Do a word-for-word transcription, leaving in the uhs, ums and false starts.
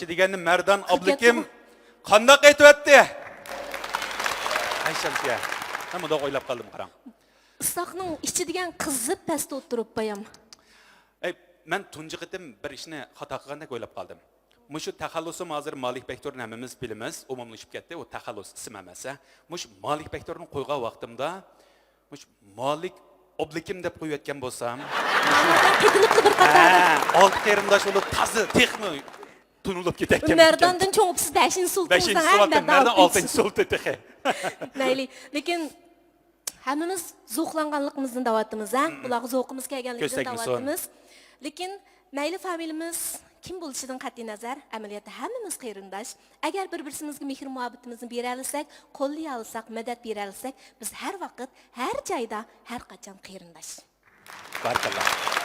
دېگەننى مەردان ئابلىكىم قانداق ئېيتىۋەتتى؟ ئەي شەمسىيە، مەن مۇنداق ئويلاپ قالدىم، قاراڭ. ئىسساقنىڭ ئىچى دېگەن قىزىپ پەستە ئولتۇرۇپ بايام. ئەي، مەن تۇنجى قېتىم بىر ئىشنى خاتا قىلغاندەك ئويلاپ قالدىم. مۇشۇ تەخەللۇسۇم ھازىر مالىك بەكتۇرنى ھەممىمىز بىلىمىز، ئومۇملىشىپ كەتتى، ئۇ تەخەللۇس ئىسىم ئەمەس، ھە. مۇشۇ مالىك بەكتۇرنى قويغان ۋاقتىمدا، مۇشۇ مالىك ئوبلىكىم دەپ قويۇۋەتكەن بولسام، تېتىلىپلا بىر قاتار. ھە، ئالتە قېرىنداش بولۇپ تازا تېخىمۇ تونۇلۇپ كېتەتتىم. مەرداندىن چوڭ بولسا بەشىنچى سۇلتان بولسا، ھە، مەردان مەردان ئالتىنچى سۇلتان تېخى. مەيلى، لېكىن ھەممىمىز زوقلانغانلىقىمىزنى دەۋاتىمىز، ھە؟ بۇلارغا زوقىمىز كەلگەنلىكىدىن دەۋاتىمىز. لېكىن مەيلى فامىلىمىز كىم بولۇشىدىن قەتئىينەزەر، ئەمەلىيەتتە ھەممىمىز قېرىنداش. ئەگەر بىر-بىرسىمىزگە مېھىر-مۇھەببىتىمىزنى بېرەلىسەك، قوللىيالىساق، مەدەت بېرەلىسەك، بىز ھەر ۋاقىت، ھەر جايدا، ھەر قاچان قېرىنداش. بارىكاللا.